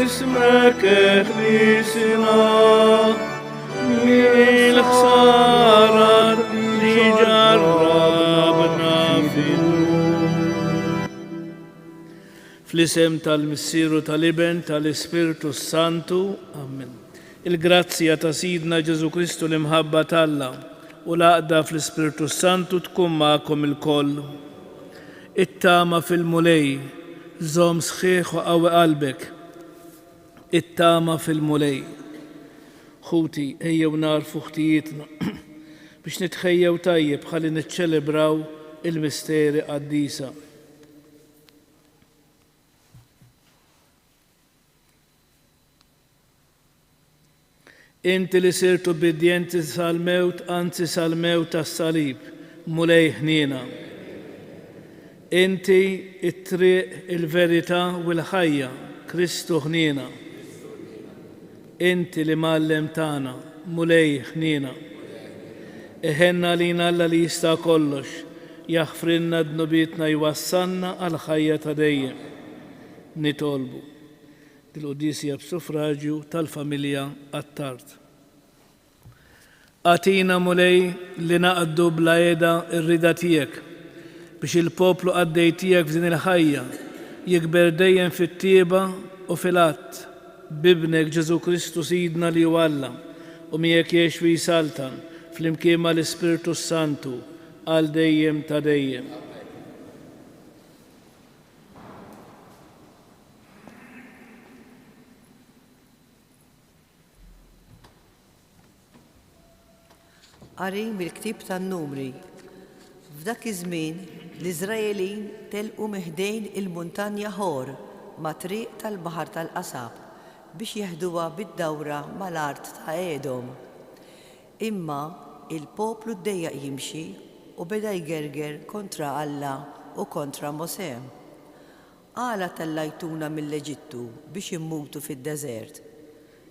B'ismek eħlisna mill-ħsara li ġarrabna fil-lum. Fl-isem tal-Missier u tal-Iben tal-Ispirtu s-Santu. Amen. Il-grazzja ta' Sidna Ġesù Kristu l-imħabba t'Alla u l-għaqda fl-Ispirtu s-Santu tkun magħkom ilkoll. Ittama fil-Mulej, żomm sħiħ u qawwi qalbek. Ittama fil-Mulej. Ħuti, ejjew nagħrfu ħtijietna biex nitħejjew tajjeb ħalli niċċelebraw il-misteri qaddisa. Inti li sirt ubbidjenti sal-mewt, anzi sal-mewt tas-salib, Mulej ħniena. Inti t-triq, il-verità u l-ħajja, Kristu ħniena. Inti l-Imgħallem tagħna, Mulej ħniena. Iħenn għalina Alla li jista' kollox, jaħfrilna dnubietna jwassalna għall-ħajja ta' dejjem. Nitolbu. Dil-quddies hija b'suffraġju tal-familja Attard. Agħtina, Mulej, li naqdu bla heda r-rieda tiegħek, biex il-poplu qaddej tiegħek f'din il-ħajja jikber dejjem fit-tjieba u fil-għadd, b'Ibnek Ġesù Kristu Sidna li hu Alla, u miegħek jgħix u jsaltan, flimkien mal-Ispirtu s-Santu, għal dejjem ta' dejjem. Qari mill-ktieb tan-Numri. F'dak iż-żmien l-Iżraelin telqu minn ħdejn il-muntanja Ħor mat-triq tal-Baħar tal-Qasab biex jeħduha bid-dawra mal-art ta' Edom. Imma l-poplu ddejjaq jimxi u beda jgerger kontra Alla u kontra Mosè. Għala tellajtuna mill-Eġittu biex immutu fid-deżert?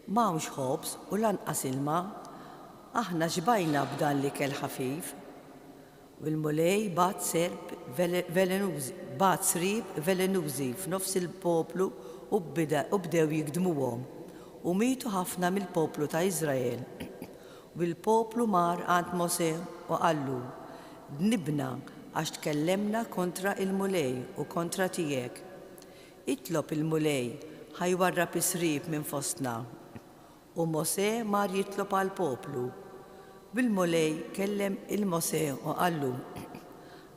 M'hawnx ħobż u lanqas ilma. Aħna xbajna b'dan l-ikel ħafif. U l-Mulej bagħat serp velenużi, bagħat sriep velenużi f'nofs il-poplu u bdew jigdmuhom, u mietu ħafna mill-poplu ta' Iżrael. U l-poplu mar għand Mosè u qallu, Dnibna għax tkellemna kontra l-Mulej u kontra tiegħek. Itlob il-Mulej ħa jwarrab is-sriep minn fostna. U Mosè mar jitlob għall-poplu. U l-Mulej kellem 'il Mosè u qallu,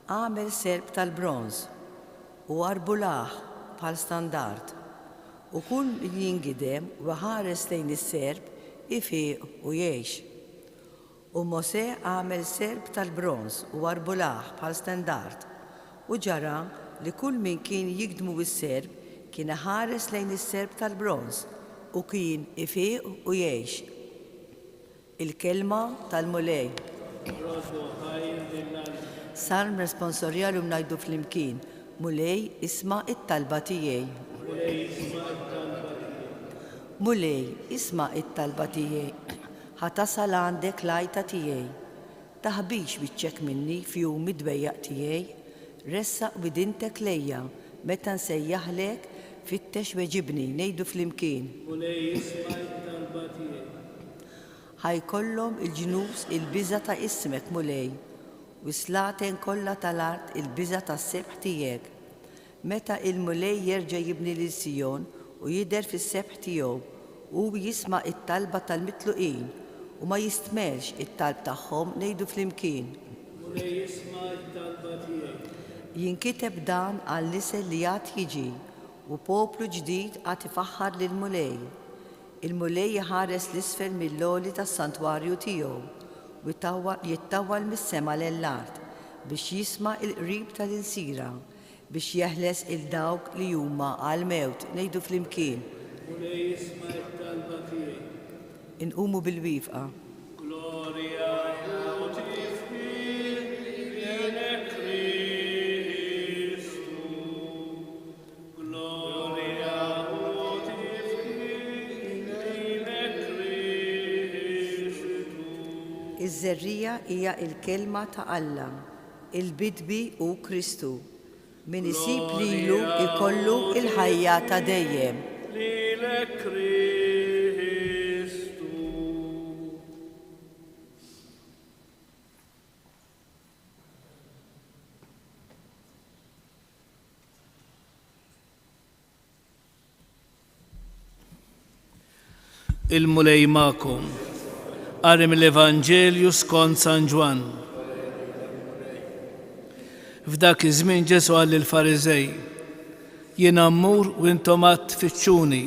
Agħmel serp tal-bronż u arbulah bħal standard, u kull min jingidem u iħares lejn is-serp ifiq u jgħix. U Mosè għamel serp tal-bronż u arbulah bħal stendard, u ġara li kull min kien jigdmu s-serp kien iħares lejn is-serp tal-bronż, u kien ifiq u jgħix. Il-Kelma tal-Mulej. Roddu ħajr lil Alla. Salm responsorjali u ngħidu flimkien, Mulej isma' t-talba tiegħi. Mulej isma' t-talba tiegħi. Mulej isma' t-talba tiegħi. Ħa tasal għandek l-għajta tiegħi. Taħbix wiċċek minni f'jum id-dwejjaq tiegħi. Ressaq widintek lejja meta nsejjaħlek, fittex weġibni, ngħidu flimkien. Mulej isma' t-talba tiegħi. Ħa jkollhom il-ġnus il-biża' ta' ismek, Mulej, u s-slaten kollha tal-art il-biża' tas-sebħ tiegħek. Meta il-Mulej jerġa' jibni lil Sijon u jidher fis-sebħ tiegħu, hu jisma' t-talba tal-mitluqin u ma jistmellx it-talb tagħhom, ngħidu flimkien. Mulej isma' t-talba tiegħi. Jinkiteb dan għal-nisel li għad jiġi, u poplu ġdid għad ifaħħar lill-Mulej. Il-Mulej iħares 'l isfel mill-għoli tas-santwarju tiegħu, u jittawwal mis-sema lejn l-art, biex jisma' l-qrib tal-ilsira, Biex jeħles 'il dawk li huma għall-mewt, ngħidu flimkien. Mulej isma' t-talba tiegħi. Inqumu bil-wieqfa. Glorja u tifħir lilek Kristu. Glorja u tifħir lilek Kristu. Iż-żerriegħa hija l-Kelma ta' Alla. Il-bidwi hu Kristu. Min isib lilu jkollu l-ħajja ta' dejjem. Lilek Kristu. Il-Mulej magħkom. Qari mill-Evanġelju skont San Ġwann. F'dak iż-żmien Ġesù qal lill-Fariżej, Jiena mmur u intom għad tfittxuni,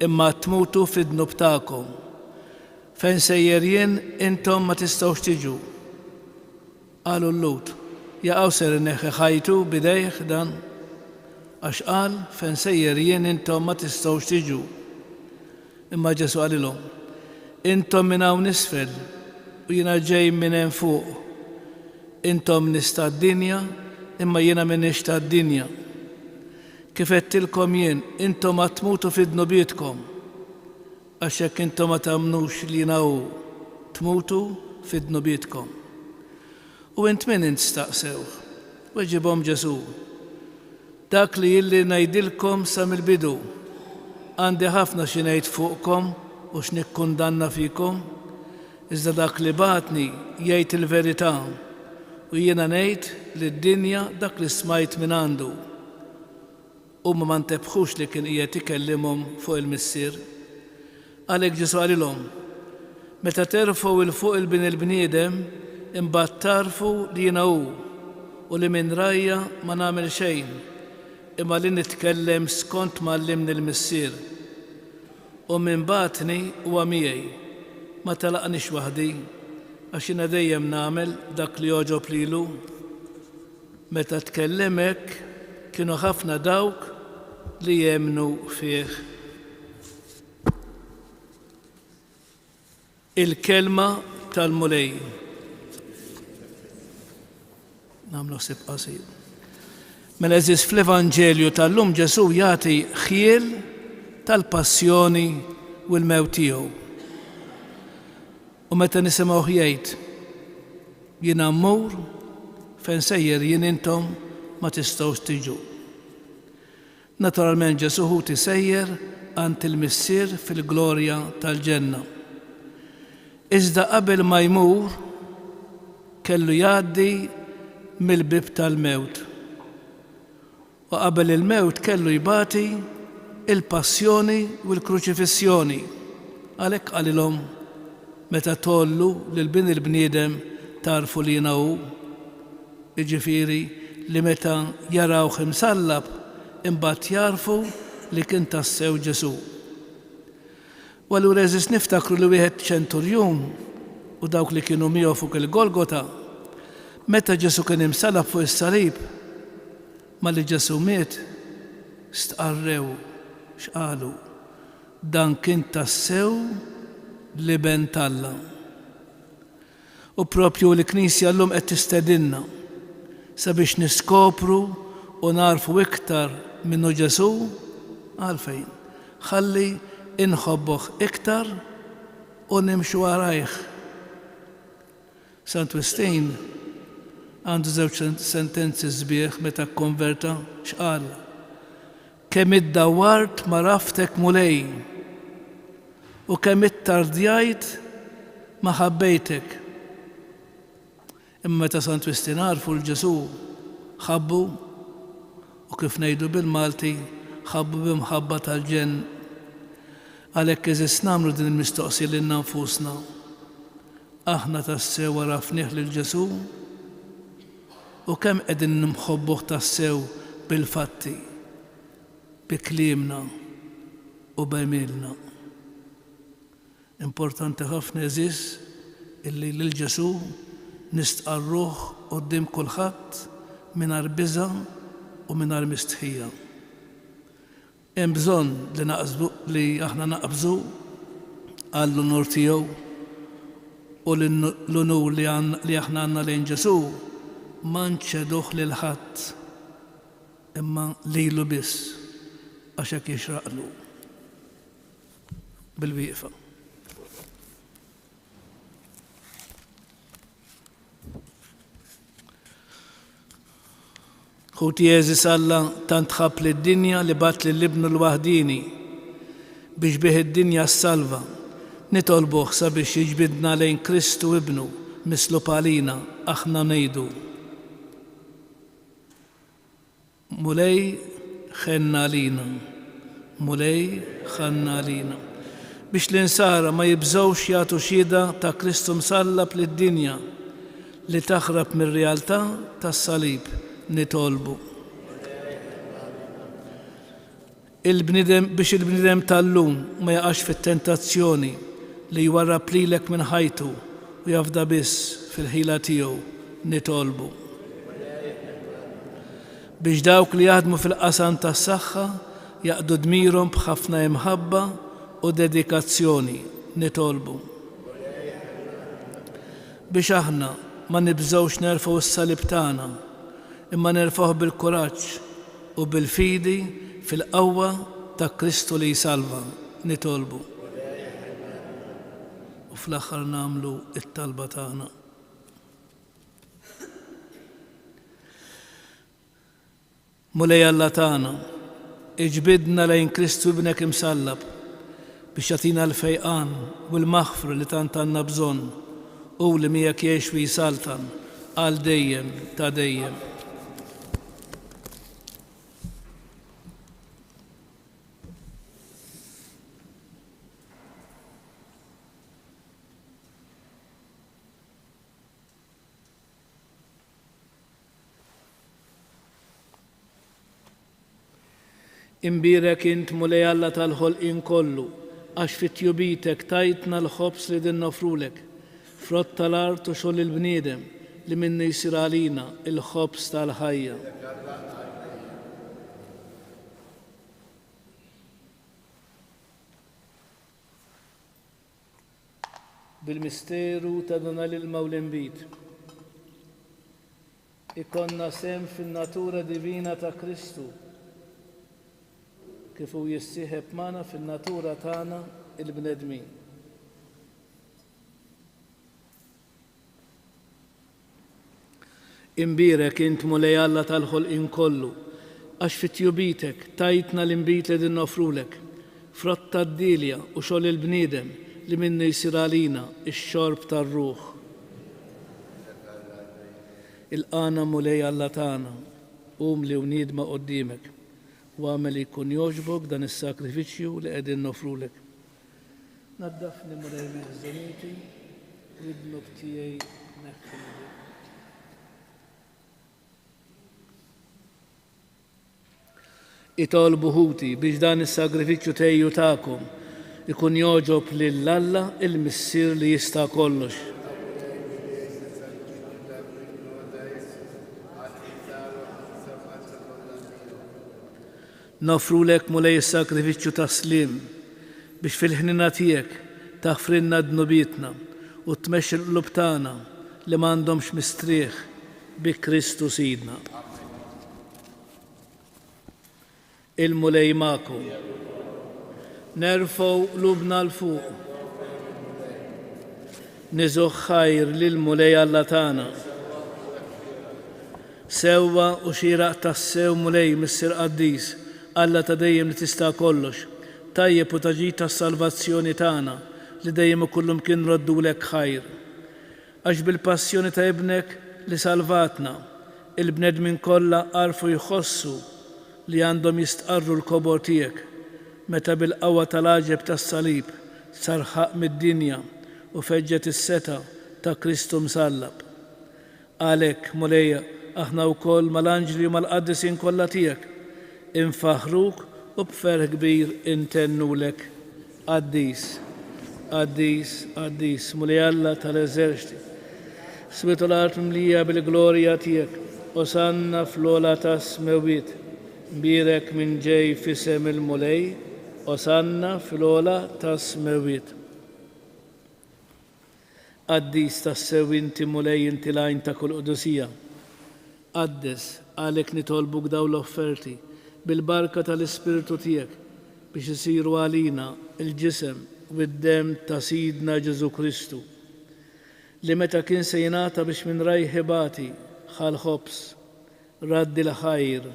imma għad tmutu fid-dnub tagħkom. Fejn sejjer jien, intom ma tistgħux tiġu. Qalu l-Lhud, Jaqaw ser ineħħi ħajtu b'idejh dan? Għax qal, Fejn sejjer jien intom ma tistgħux tiġu. Imma Ġesù qalilhom, Intom minn hawn isfel, u jiena ġej minn hemm fuq. Intom nies tad-dinja, imma jiena m'iniex tad-dinja. Kif għedtilkom jien, intom għad tmutu fi dnubietkom. Għax jekk intom ma temmnux li jiena hu, tmutu fi dnubietkom. U int min int? staqsewh. Weġibhom Ġesù, Dak li illi ngħidilkom sa mill-bidu. Għandi ħafna xi ngħid fuqkom u x'nikkundanna fikom, iżda dak li bagħatni jgħid il-verità, u jiena ngħid lid-dinja dak li smajt mingħandu. Huma ma ntebħux li kien qiegħed ikellimhom fuq il-Missier. Għalhekk Ġesù qalilhom, Meta terfgħu 'l fuq il-Bin il-bniedem, imbagħad tagħrfu li jiena hu, u li minn rajja ma nagħmel xejn, imma li nitkellem skont m'għallimni l-Missier. U min bagħatni huwa miegħi, ma telaqnix waħdi, għax jiena dejjem nagħmel dak li jogħġob lilu. Meta tkellem hekk, kienu ħafna dawk li emmnu fih. Il-kelma tal-Mulej. Nagħmlu ħsieb qasir. Mela eżis fl-Evanġelju tal-lum Ġesù jagħti ħjiel tal-passjoni u l-mewt tiegħu. U meta nisimgħuh jgħid, Jiena mmur, fejn sejjer jien intom ma tistgħux tiġu. Naturalment Ġesù ħuti sejjer għand il-Missier fil-glorja tal-ġenna. Iżda qabel ma jmur kellu jgħaddi mill-bieb tal-mewt. U qabel il-mewt kellu jbati l-passjoni u l-kruċifissjoni. Għalhekk qalilhom, Meta tgħollu lil Bin il-bniedem tagħrfu li jiena hu. Jiġifieri li meta jarawh imsallab imbagħad jagħrfu li kien tassew Ġesù. U allura għeżież niftakru li wieħed ċenturjun u dawk li kienu miegħu fuq il-Golgota, meta Ġesù kien imsallab fuq is-salib, Malli Ġesù miet, stqarrew x'qalu, Dan kien tassew l-Iben t'Alla. U proprju l-Knisja llum qed tistedinna sabiex niskopru u nagħrfu iktar min hu Ġesù, għalfejn? Ħalli inħobbuh iktar u nimxu warajh. Sant Wistin għandu żewġ sentenzi sbieħ meta kkonverta, x'qal? Kemm iddawwart ma għraftek Mulej, u kemm ittardjajt ma ħabbejtek. Imma meta Sant Wistin għarfu 'l Ġesù, ħabbu, u kif ngħidu bil-Malti, ħabbu bi mħabba tal-ġenn. Għalhekk għeżież nagħmlu din il-mistoqsija lilna nfusna. Aħna tassew għarafnih lil Ġesù? U kemm qegħdin nħobbuh tassew bil-fatti, bi kliemna u b'għemilna? Importanti ħafna għeżież illi lil Ġesù nistqarruh quddiem kulħadd mingħajr biża' u mingħajr mistħija. Hemm bżonn li naqsbu li aħna naqbżu għall-unur tiegħu u li l-unur li li aħna għandna lejn Ġesù ma nċeduh lil ħadd imma lilu biss għax hekk jixraqlu. Bil-wieqfa. Ħuti għeżież Alla tant ħabb lid-dinja li bagħat lil Ibnu l-waħdieni. biex bih id-dinja ssalva, nitolbuh sabiex jiġbidna lejn Kristu Ibnu mislub għalina, aħna ngħidu. Mulej ħenn għalina, Mulej ħann għalina. Biex l-insara ma jibżgħux jagħtu xhieda ta' Kristu msallab lid-dinja li taħrab mir-realtà tas-salib, nitolbu. Il-bniedem biex il-bniedem tal-lum ma jaqax fit-tentazzjoni li jwarrab lilek minn ħajtu u jafda biss fil-ħila tiegħu, nitolbu. Biex dawk li jaħdmu fil-qasam tas-saħħa jaqdu dmirhom b'ħafna imħabba u dedikazzjoni, nitolbu. Biex aħna ma nibżgħux nerfgħu s-salib tagħna, imma nerfgħuh bil-kuraġġ u bil-fidi fil-qawwa ta' Kristu li jsalva, nitolbu. U fl-aħħar nagħmlu t-talba tagħna. Mulej Alla tagħna, iġbidna lejn Kristu Ibnek imsallab biex jagħtina l-fejqan u l-maħfra li tant għandna bżonn, hu li miegħek jgħix u jsaltan għal dejjem ta' dejjem. Imbierek int, Mulej Alla tal-ħolqien kollu, għax fi tjubitek tajtna l-ħobż li qegħdin noffrulek, frott tal-art u xogħol il-bniedem, li minnu jsir għalina l-ħobż tal-ħajja. Bil-misteru ta' dan l-ilma u l-inbid, ikollna sehem fin-natura divina ta' Kristu, kif hu jissieħeb magħna fin-natura tagħna l-bnedmin. Imbierek int, Mulej Alla tal-ħolqien kollu, għax fi tjubitek tajtna l-inbid li qegħdin noffrulek, frott tad-dielja u xogħol il-bniedem li minnu jsir għalina x-xorb tar-ruħ. Ilqagħna, Mulej Alla tagħna, umli u niedma quddiemek, u agħmel li jkun jogħġbok dan is-sagrifiċċju li qegħdin noffrulek. Naddafni, Mulej, minn ħżunieti, u d-dnub tiegħi neħħili. Itolbu ħuti biex dan is-sagrifiċċju tiegħi u tagħkom ikun jogħġob lil Alla il-Missier li jista' kollox. Noffrulek, Mulej, is-sagrifiċċju tas-sliem, biex fil-ħniena tiegħek taħfrilna dnubietna u tmexxi l-qlub tagħna li m'għandhomx mistrieħ bi Kristu Sidna. Il-Mulej magħkom. Nerfgħu qlubna 'l fuq. Niżuh ħajr lill-Mulej Alla tagħna. Sewwa u xieraq tassew, Mulej, Missier qaddis, Alla ta' dejjem li tista' kollox, tajjeb u ta' ġid tas-salvazzjoni tagħna, li dejjem u kullumkien nroddulek ħajr. Għax bil-passjoni ta' Ibnek li salvatna, il-bnedmin kollha għarfu jħossu li għandhom jistqarru l-kobor tiegħek, meta bil-qawwa tal-għaġeb tas-salib sar ħaqq mid-dinja u feġġet is-setgħa ta' Kristu msallab. Għalhekk, Mulej, aħna wkoll mal-anġli u mal-qaddisin kollha tiegħek, infaħħruk u b'ferħ kbir intennulek, Qaddis, qaddis, qaddis, Mulej Alla tal-eżerċti. Swiet u l-art mimlija bil-glorja tiegħek. Osanna fl-ogħla tas-smewwiet. Mbierek min ġej f'isem il-Mulej, Osanna fl-ogħla tas-smewwiet. Qaddis tassew inti Mulej inti l-għajn ta' kull qdusija. Qaddes, għalhekk nitolbuk dawn l-offerti, bil-barka tal-Ispirtu tiegħek, biex isiru għalina l-ġisem u d-demm ta' Sidna Ġesù Kristu, li meta kien se jingħata biex minn rajh ibati, ħa l-ħobż, radd il-ħajr,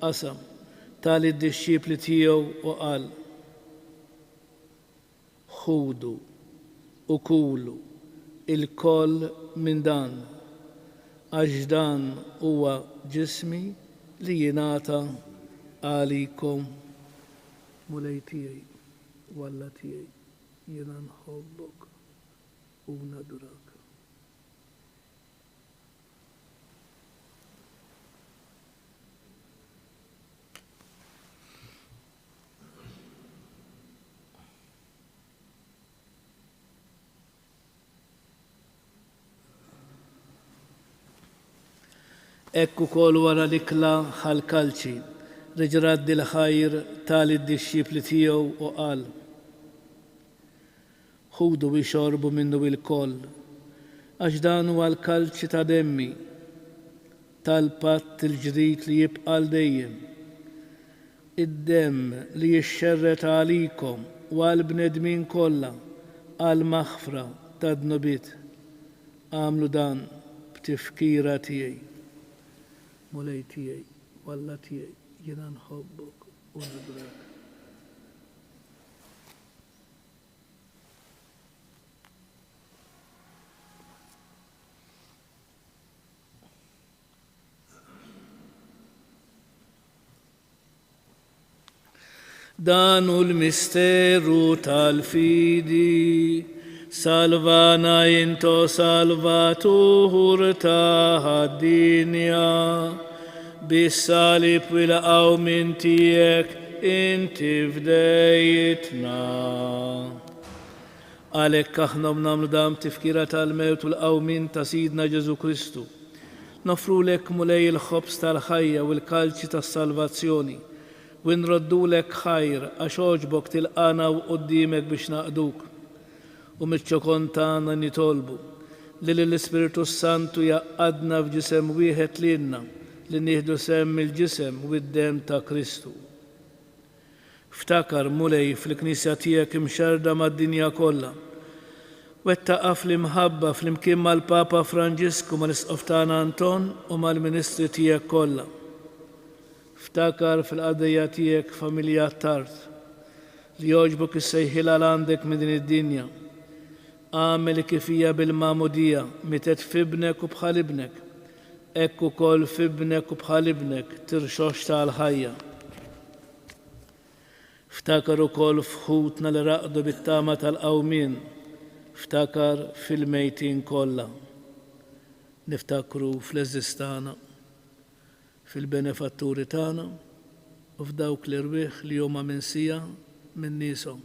qasam, ta lid-dixxipli tiegħu u qal. Ħudu u kulu ilkoll minn dan, għax dan huwa ġismi li jingħata għalikom. Mulej tiegħi u Alla tiegħi, jiena nħobbok u nadurak. Hekk ukoll wara l-ikla ħa l-kalċi, reġa' radd il-ħajr ta lid-dixxipli tiegħu u qal, Ħudu u ixorbu minnu ilkoll, għax dan huwa l-kalċi ta' demmi, tal-patt il-ġdid li jibqa' għal dejjem. Id-demm li jixxerred għalikom u għall-bnedmin kollha għall-maħfra tad-dnubiet. Agħmlu dan b'tifkira tiegħi. Mulej tiegħi u Alla tiegħi, jiena nħobbok u nadurak. Dan hu l-misteru tal-fidi. Salvana int o Salvatur tad-dinja. Bis-salib u l-qawmien tiegħek inti fdejtna. Għalhekk aħna u nagħmlu dan b'tifkira tal-mewt u l-qawmien ta' Sidna Ġesù Kristu, noffrulek, Mulej, il-ħobż tal-ħajja u l-kalċi tas-salvazzjoni, u nroddulek ħajr għax għoġbok tilqagħna hawn quddiemek biex naqduk. U miċ-ċokon tagħna nitolbu li lill-Ispirtu s-Santu jgħaqqadna f'ġisem wieħed lilna li nieħdu sehem mill-ġisem u d-demm ta' Kristu. Ftakar, Mulej, fil-Knisja tiegħek imxerrda mad-dinja kollha. Wettaqha fl-imħabba flimkien mal-Papa Franġisku, mal-Isqof tagħna Anton u mal-ministri tiegħek kollha. Ftakar fil-qaddejja tiegħek familja Attard, li jogħġbok issejħilha 'l għandek minn din id-dinja. Agħmel li kif hija bil-magħmudija mietet f'Ibnek u bħal Ibnek, hekk ukoll f'Ibnek u bħal Ibnek tirxoxta għall-ħajja. Ftakar ukoll f'ħutna li raqdu bit-tama tal-qawmien, ftakar fil-mejtin kollha. Niftakru fl-għeżież tagħna, fil-benefatturi tagħna u f'dawk l-erwieħ li huma minsija minn nieshom.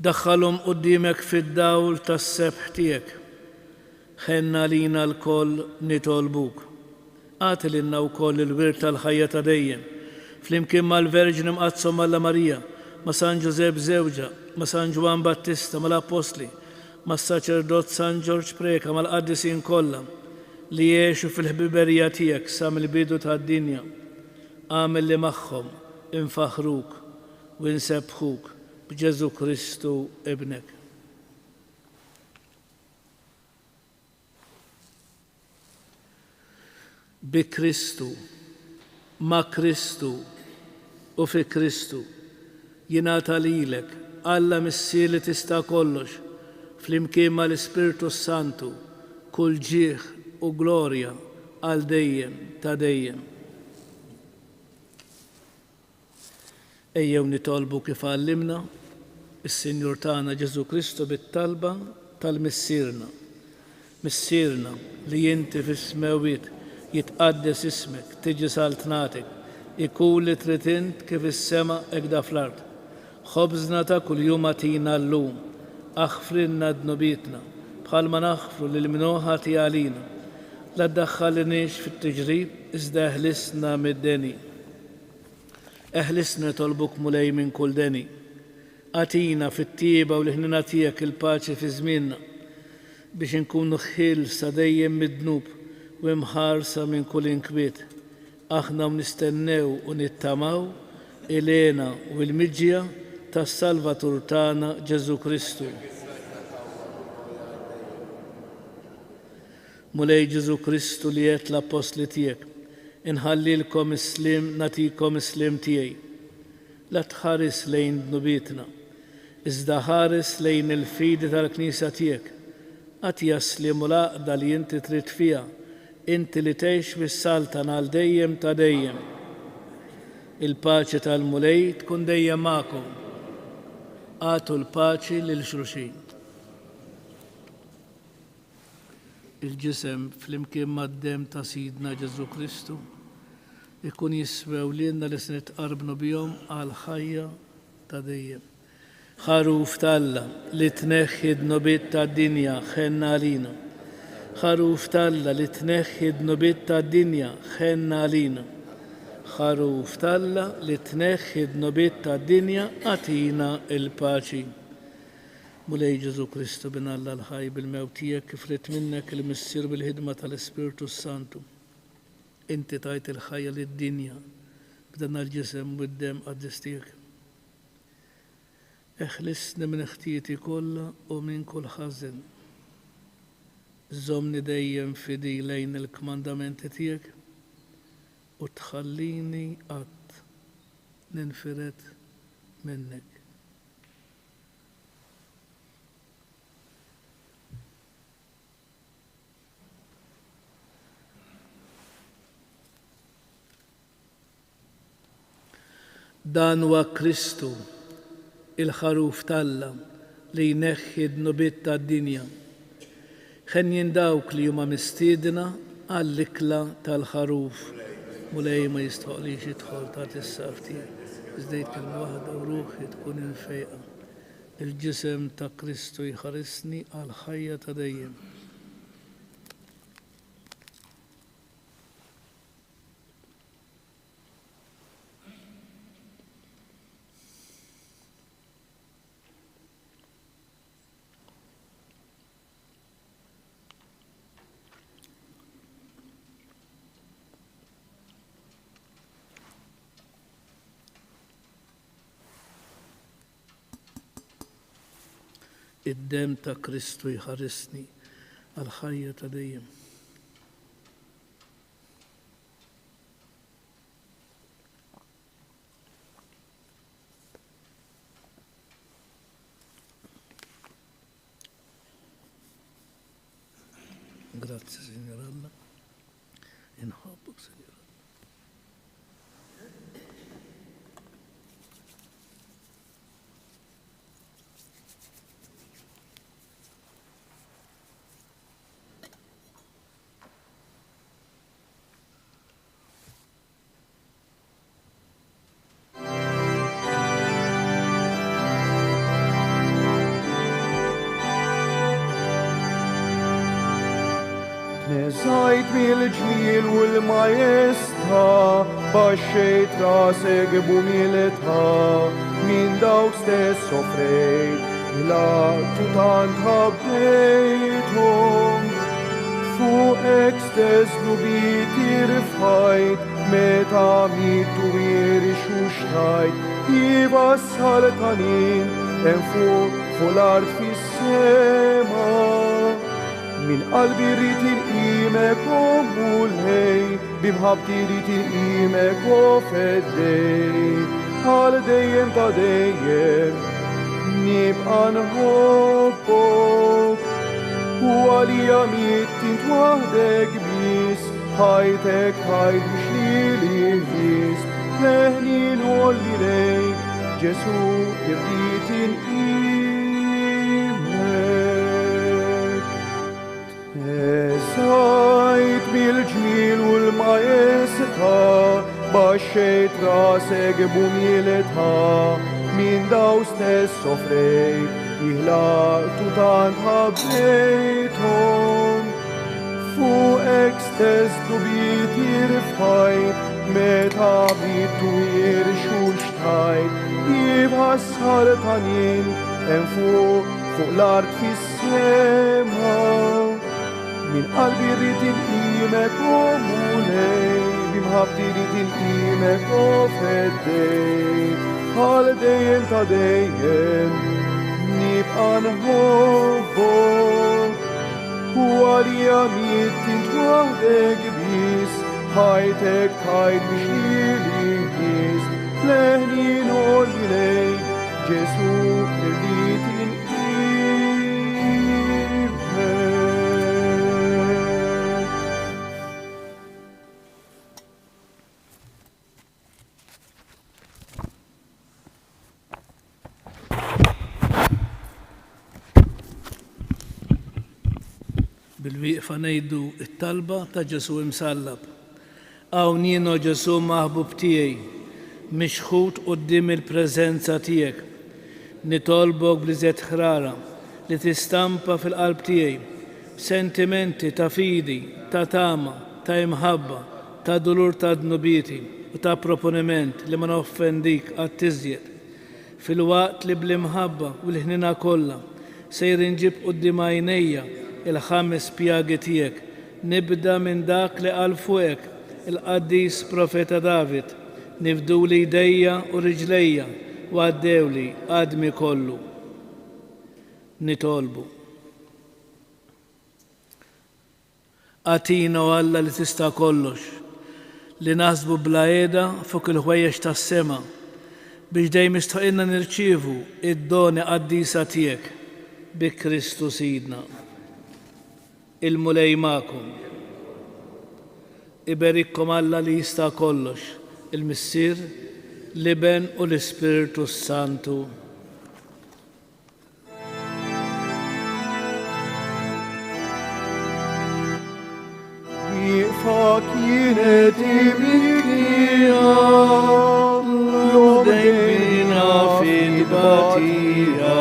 Daħħalhom quddiemek fid-dawl tas-sebħ tiegħek. Ħenn għalina lkoll nitolbuk. Agħti lilna wkoll il-wirt tal-ħajja ta' dejjem, flimkien mal-Verġni Mqaddsa Omm Alla Marija, ma' San Ġużepp żewġha, ma' San Ġwann Battista, mal-Appostli, mas-Saċerdot San Ġorġ Preca, mal-qaddisin kollha, li għexu fil-ħbiberija tiegħek sa mill-bidu tad-dinja. Agħmel li magħhom infaħħruk u nsebbħuk b'Ġesù Kristu Ibnek. Bi Kristu, ma' Kristu u fi Kristu, jingħata lilek, Alla Missier li tista' kollox, flimkien mal-Ispirtu s-Santu, kull ġieħ u glorja għal dejjem ta' dejjem. Ejjew nitolbu kif għallimna s-Sinjur tagħna Ġesù Kristu bit-talba tal-Missierna. Missierna, li inti fis-smewwiet, jitqaddes ismek, tiġi saltnatek, ikun li trid int kif is-sema hekk da fl-art. Ħobżna ta' kuljum agħtina llum. Aħfrilna dnubietna, bħalma naħfru lil min hu ħati għalina. La ddaħħalniex fit-tiġrib, iżda eħlisna mid-deni. Eħlisna nitolbuk Mulej minn kull deni. Agħtina fit-tjieba u l-ħniena tiegħek il-paċi fi żmienna, biex inkunu ħielsa dejjem mid-dnub u imħarsa minn kull inkwiet, aħna u nistennew u nittamaw il-hena u l-miġja tas-Salvatur tagħna Ġesù Kristu. Mulej Ġesù Kristu li għedt l-appostli tiegħek. Inħallilkom is-sliem, nagħtikom is-sliem tiegħi. La tħares lejn dnubietna, iżda ħares lejn il-fidi tal-Knisja tiegħek. Agħtiha s-sliem u l-għaqda li inti trid fiha, inti li tgħix fis-saltan għal dejjem ta' dejjem. Il-paċi tal-Mulej tkun dejjem magħkom. Agħtu l-paċi lil xulxin. Il-ġisem flimkien mad-demm ta' Sidna Ġesù Kristu jkun jiswew lilna li se nitqarbnu bihom għall-ħajja ta' dejjem. Ħaruf t'Alla, li tneħħi d-dnubiet tad-dinja, ħenn għalina. Ħaruf t'Alla, li tneħħi d-dnubiet tad-dinja, ħenn għalina. Ħaruf t'Alla, li tneħħi d-dnubiet tad-dinja, agħtina l-paċi. Mulej Ġesù Kristu, Bin Alla l-ħaj, bil-mewt tiegħek kif ried minnek il-Missier bil-ħidma tal-Ispirtu s-Santu, inti tajt il-ħajja lid-dinja b'dan l-ġisem u d-demm qaddis tiegħek. Eħlisni minn ħtijieti kollha u minn kull ħażen. Żommni dejjem fidil lejn il-kmandamenti tiegħek u tħallini qatt ninfired minnek. Dan huwa Kristu, il-Ħaruf t'Alla, li jneħħi d-dnubiet tad-dinja. Henjin dawk li huma mistiedna għall-ikla tal-Ħaruf. Mulej, ma jistħoqqlix idħol taħt is-saqaf tiegħek, iżda għid kelma waħda u ruħi tkun imfejqa. Il-ġisem ta' Kristu jħarisni għall-ħajja ta' dejjem. Id-demm ta' Kristu jħarisni għall-ħajja ta' dejjem. Grazzi, Signor Alla. Inħobbok, Signor Alla. Tneżżajt mill-ġmiel u l-majestà, baxxejt rasek b'umiltà, minn dawk stess sofrejt, ħlaqt u tant ħabbejthom. Fuqek stess dnubieti rfajt, meta mitt u irxuxtajt, iva s-saltanin, hemm fuq fuq l-art fis-sema. Minn qalbi rrid inqimek, o Mulej, b'imħabbti rrid inqimek, o Feddej, għal dejjem ta' dejjem nibqa' nħobbok. U għalija mitt int waħdek biss, ħajtek tajt biex lili ħlist, leħni ngħolli lejk, Ġesù irrid inqimek. Tneżżajt mill-ġmiel u l-majestà, baxxejt rasek b'umiltà, minn daw stess sofrejt, iħlaqt u tant ħabbejthom. Fuqek stess dnubieti rfajt, meta mitt u irxuxtajt, iva s-saltanin, hemm fuq fuq l-art fis-sema. Minn qalbi rrid inqimek, o Mulej, b'imħabbti rrid inqimek, o Feddej, għal dejjem ta' dejjem nibqa' nħobbok. U għalija mitt int waħdek biss, Ħajtek tajt biex lili nqis, leħni ngħolli lejk, Ġesù irrid inqimek. Bil-wieqfa ngħidu t-talba ta' Ġesù imsallab. Hawn jien, o Ġesù maħbub tiegħi, mixħut quddiem il-preżenza tiegħek. Nitolbok bl-iżjed ħrara li tistampa fil-qalb tiegħi sentimenti ta' fidi, ta' tama, ta' imħabba, ta' dulur ta' dnubieti u ta' proponiment li ma noffendik qatt iżjed, filwaqt li bl-imħabba u l-ħniena kollha sejr inġib quddiem għajnejja l-ħames pjagi tiegħek, nibda minn dak li qal fuqek il-qaddis profeta David, Nifduli jdejja u riġlejja u għaddewli għadmi kollu. Nitolbu. Agħtina, o Alla li tista' kollox, li naħsbu bla heda fuq il-ħwejjeġ tas-sema, biex dejjem jistħoqilna nirċievu d-doni qaddisa tiegħek, bi Kristu Sidna. Il-Mulej magħkom. Iberikkom Alla li jista' kollox, il-Missier, l-Iben u l-Ispirtu s-Santu. Wieqfa kienet imiknija l-dejbina fil-batija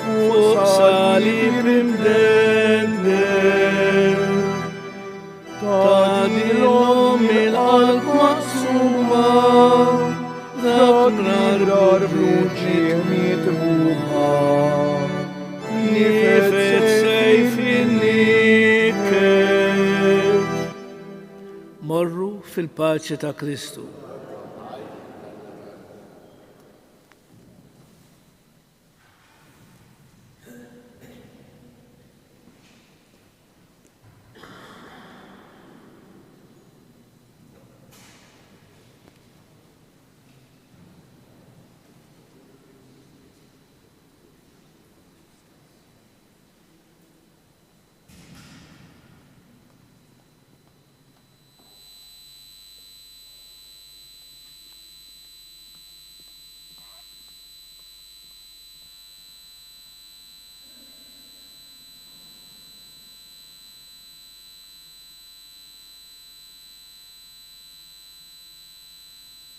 fuq salib imdendel. Ta' din l-omm il-qalb maqsuma, dak nhar bl-uġigħ mitmuma, nifed sejf in-niket. Morru fil-paċi ta' Kristu.